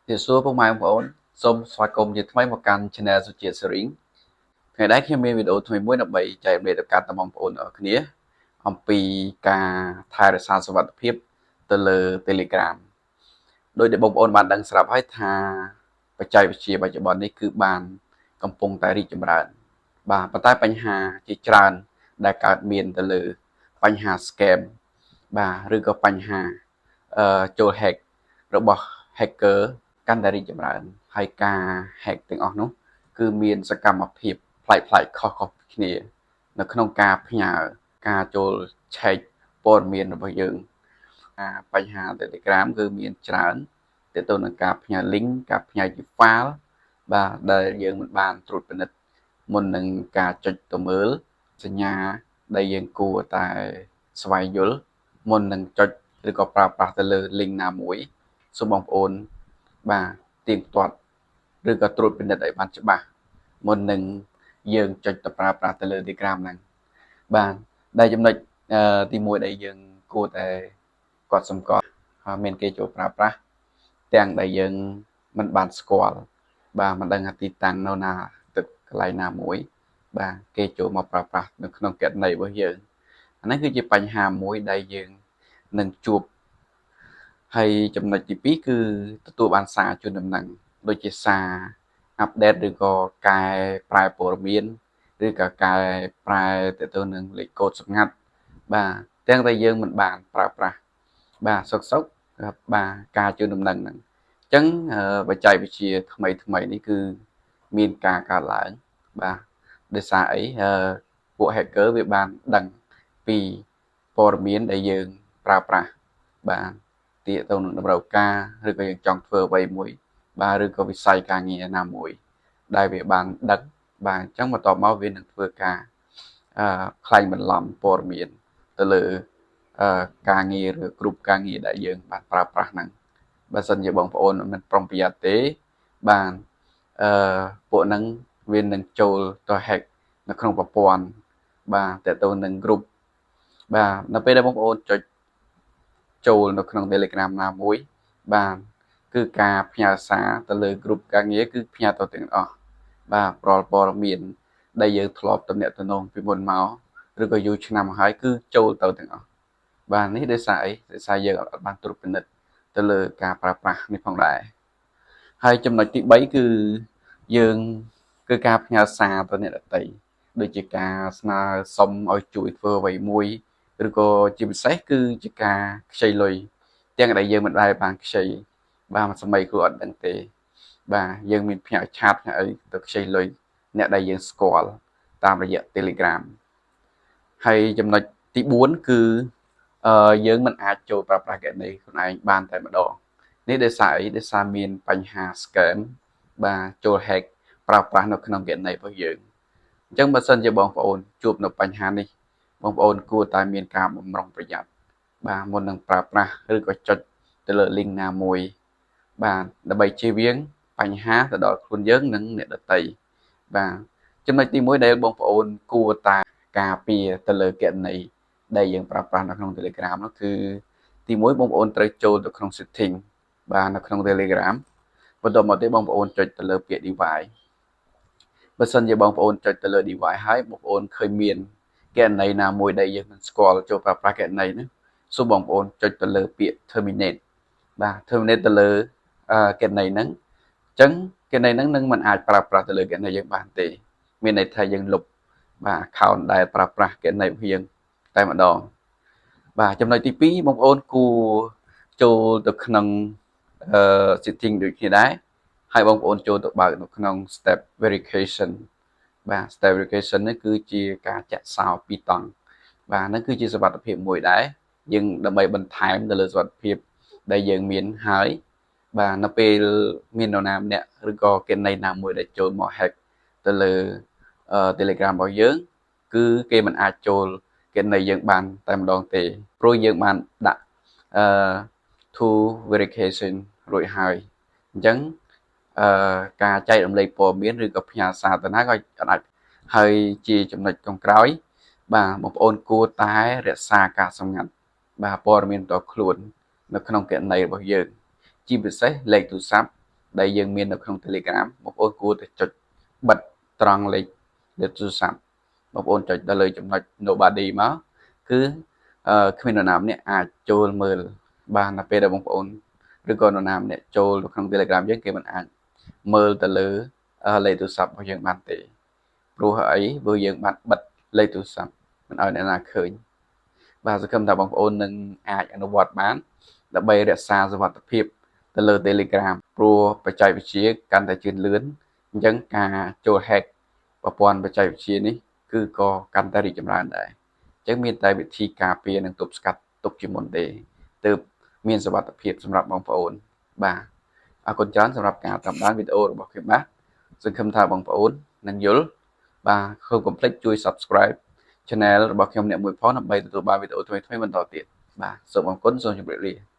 ជំរាបសួរពុកម៉ែបងប្អូនសូមស្វាគមន៍ជាថ្មីមកកាន់ Channel សុជាសេរីថ្ងៃនេះខ្ញុំមានវីដេអូថ្មីមួយដើម្បីចែករំលែកដល់កាន់បងប្អូនអរគ្នាអំពីការថែរក្សាសុវត្ថិភាពទៅលើ Telegram ដោយដែលបងប្អូនបានដឹងស្រាប់ហើយថាបច្ចេកវិទ្យាបច្ចុប្បន្ននេះគឺបានកំពុងតែរីកចម្រើនបាទប៉ុន្តែបញ្ហាជាច្រើនដែលកើតមានទៅលើបញ្ហា scam បាទឬក៏បញ្ហាអឺចូល hack របស់ hacker កាន់តែរីកចម្រើនហើយការ hack ទាំងអស់នោះគឺមានសកម្មភាពប្លែកៗខុសៗគ្នានៅក្នុងការផ្ញើការចូលឆែកព័ត៌មានរបស់យើងអាបញ្ហា Telegram គឺមានច្រើនទាក់ទងនឹងការផ្ញើ link ការផ្ញើជា file បាទដែលយើងមិនបានត្រួតពិនិត្យមុននឹងការចុចទៅមើលសញ្ញាដែលយើងគួរតែស្វែងយល់មុននឹងចុចឬក៏ប្រើប្រាស់ទៅលើ link ណាមួយសូមបងប្អូនបាទទៀងទាត់ឬក៏ត្រួតពិនិត្យឲ្យបានច្បាស់មុននឹងយើងចុចទៅប្រើប្រាស់ទៅលើ Telegram ហ្នឹងបាទដែលចំណុចទី1ដែលយើងគួរតែគាត់សម្គាល់មានគេចូលប្រើប្រាស់ទាំងដែលយើងមិនបានស្គាល់បាទមិនដឹងថាទីតាំងនៅណាទឹកកន្លែងណាមួយបាទគេចូលមកប្រើប្រាស់នៅក្នុងគណនីរបស់យើងអានេះគឺជាបញ្ហាមួយដែលយើងនឹងជួបហើយចំណុចទី2គឺទទួលបានសារជូនដំណឹងដូចជាសារ update ឬក៏កែប្រែព័ត៌មានឬក៏កែប្រែទៅទៅនឹងលេខកូដសម្ងាត់បាទទាំងតែយើងមិនបានប្រើប្រាស់បាទសុកសុកបាទការជូនដំណឹងហ្នឹងអញ្ចឹងបច្ចេកវិទ្យាថ្មីថ្មីនេះគឺមានការកើតឡើងបាទដោយសារអីពួក hacker វាបានដឹងពីព័ត៌មានដែលយើងប្រើប្រាស់បាទ ទាក់ទងនឹងតម្រូវការឬក៏យើងចង់ធ្វើអ្វីមួយបាទឬក៏វិស័យការងារណាមួយដែលវាបានដឹងបាទអញ្ចឹងបន្ទាប់មកវានឹងធ្វើការអឺក្លែងបន្លំព័ត៌មានទៅលើអឺការងារឬគ្រប់ការងារដែលយើងបានប្រើប្រាស់ហ្នឹងបើសិនជាបងប្អូនមិនប្រុងប្រយ័ត្នទេបាទអឺពួកហ្នឹងវានឹងចូលទៅ hack នៅក្នុងប្រព័ន្ធបាទតទៅនឹង group បាទនៅពេលដែលបងប្អូនចុចចូលនៅក្នុង Telegram ណាមួយបាទគឺការផ្ញើសារទៅលើ group ការងារគឺផ្ញើទៅទាំងអស់បាទប្រល់ព័ត៌មានដែលយើងធ្លាប់ទំនាក់ទំនងពីមុនមកឬក៏យូរឆ្នាំមកហើយគឺចូលទៅទាំងអស់បាទនេះដោយសារអីដោយសារយើងអត់បានត្រួតពិនិត្យទៅលើការប្រើប្រាស់នេះផងដែរហើយចំណុចទី3គឺយើងគឺការផ្ញើសារទៅអ្នកដទៃដូចជាការស្នើសុំឲ្យជួយធ្វើអ្វីមួយឬក៏ជាពិសេសគឺជាការខ្ចីលុយទាំងដែលយើងមិនដែលបានខ្ចីបាទសម័យគ្រូអត់ដឹងទេបាទយើងមានផ្ញើ chat ផ្ញើអីទៅខ្ចីលុយអ្នកដែលយើងស្គាល់តាមរយៈ Telegram ហើយចំណុចទី4គឺអឺយើងមិនអាចចូលប្រើប្រាស់គណនីខ្លួនឯងបានតែម្ដងនេះដោយសារអីដោយសារមានបញ្ហា scam បាទចូល hack ប្រើប្រាស់នៅក្នុងគណនីរបស់យើងអញ្ចឹងបើសិនជាបងប្អូនជួបនៅបញ្ហានេះបងប្អូនគួរតែមានការបំរុងប្រយ័ត្នបាទមុននឹងប្រើប្រាស់ឬក៏ចុចទៅលើ link ណាមួយបាទដើម្បីជៀសវាងបញ្ហាទៅដល់ខ្លួនយើងនិងអ្នកដទៃបាទចំណុចទី1ដែលបងប្អូនគួរតែការពារទៅលើគណនីដែលយើងប្រើប្រាស់នៅក្នុង Telegram នោះគឺទី1បងប្អូនត្រូវចូលទៅក្នុង setting បាទនៅក្នុង Telegram បន្ទាប់មកទៀតបងប្អូនចុចទៅលើពាក្យ device បើសិនជាបងប្អូនចុចទៅលើ device ហើយបងប្អូនឃើញមានគណនីណាមួយដែលយើងមិនស្គាល់ចូលប្រើប្រាស់គណនីហ្នឹង សូមបងប្អូនចុចទៅលើពាក្យ terminate បាទ terminate ទៅលើគណនីហ្នឹងអញ្ចឹងគណនីហ្នឹងនឹងមិនអាចប្រើប្រាស់ទៅលើគណនីយើងបានទេ មានន័យថាយើងលុបបាទ account ដែលប្រើប្រាស់គណនីរបស់យើងតែម្ដងបាទចំណុចទី2បងប្អូនគួរចូលទៅក្នុងអឺ setting ដូចគ្នាដែរហើយបងប្អូនចូលទៅបើកនៅក្នុង step verification បាទ step verification នេះគឺជាការចាក់សោពីរតង់បាទហ្នឹងគឺជាសុវត្ថិភាពមួយដែរយើងដើម្បីបន្ថែមទៅលើសុវត្ថិភាពដែលយើងមានហើយបាទនៅពេលមាននរណាម្នាក់ឬក៏គណនីណាមួយដែលចូលមក hack ទៅលើ Telegram របស់យើង គឺគេមិនអាចចូលគណនីយើងបានតែម្ដងទេព្រោះយើងបានដាក់អឺ two verification រួចហើយអញ្ចឹងអឺការចែករំលែកព័ត៌មានឬក៏ផ្ញើសារទៅណាក៏អាចហើយជាចំណុចចុងក្រោយ បាទបងប្អូនគួរតែរក្សាការសម្ងាត់បាទព័ត៌មានផ្ទាល់ខ្លួន នៅក្នុងគណនីរបស់យើង ជាពិសេសលេខទូរស័ព្ទ ដែលយើងមាននៅក្នុង Telegram បងប្អូនគួរតែចុចបិទត្រង់លេខលេខទូរស័ព្ទបងប្អូនចុចដល់លើចំណុច nobody មកគឺគ្មាននរណាម្នាក់អាចចូលមើលបាននៅពេលដែលបងប្អូនឬក៏នរណាម្នាក់ចូលទៅក្នុង Telegram យើងគេមិនអាចមើលទៅលើលេខទូរស័ព្ទរបស់យើងបានទេព្រោះអីព្រោះយើងបានបិទលេខទូរស័ព្ទមិនឲ្យអ្នកណាឃើញបាទសង្ឃឹមថាបងប្អូននឹងអាចអនុវត្តបានដើម្បីរក្សាសុវត្ថិភាពទៅលើ Telegram ព្រោះបច្ចេកវិទ្យាកាន់តែជឿនលឿនអញ្ចឹងការចូល hack ប្រព័ន្ធបច្ចេកវិទ្យានេះគឺក៏កាន់តែរីកចម្រើនដែរអញ្ចឹងមានតែវិធីការពារនិងទប់ស្កាត់ទុកជាមុនទេទើបមានសុវត្ថិភាពសម្រាប់បងប្អូនបាទអរគុណច្រើនសម្រាប់ការតាមដានវីដេអូរបស់ខ្ញុំបាទសង្ឃឹមថាបងប្អូននឹងយល់បាទកុំភ្លេចជួយ Subscribe Channel របស់ខ្ញុំអ្នកមួយផងដើម្បីទទួលបានវីដេអូថ្មីៗបន្តទៀតបាទសូមអរគុណសូមជម្រាបលា។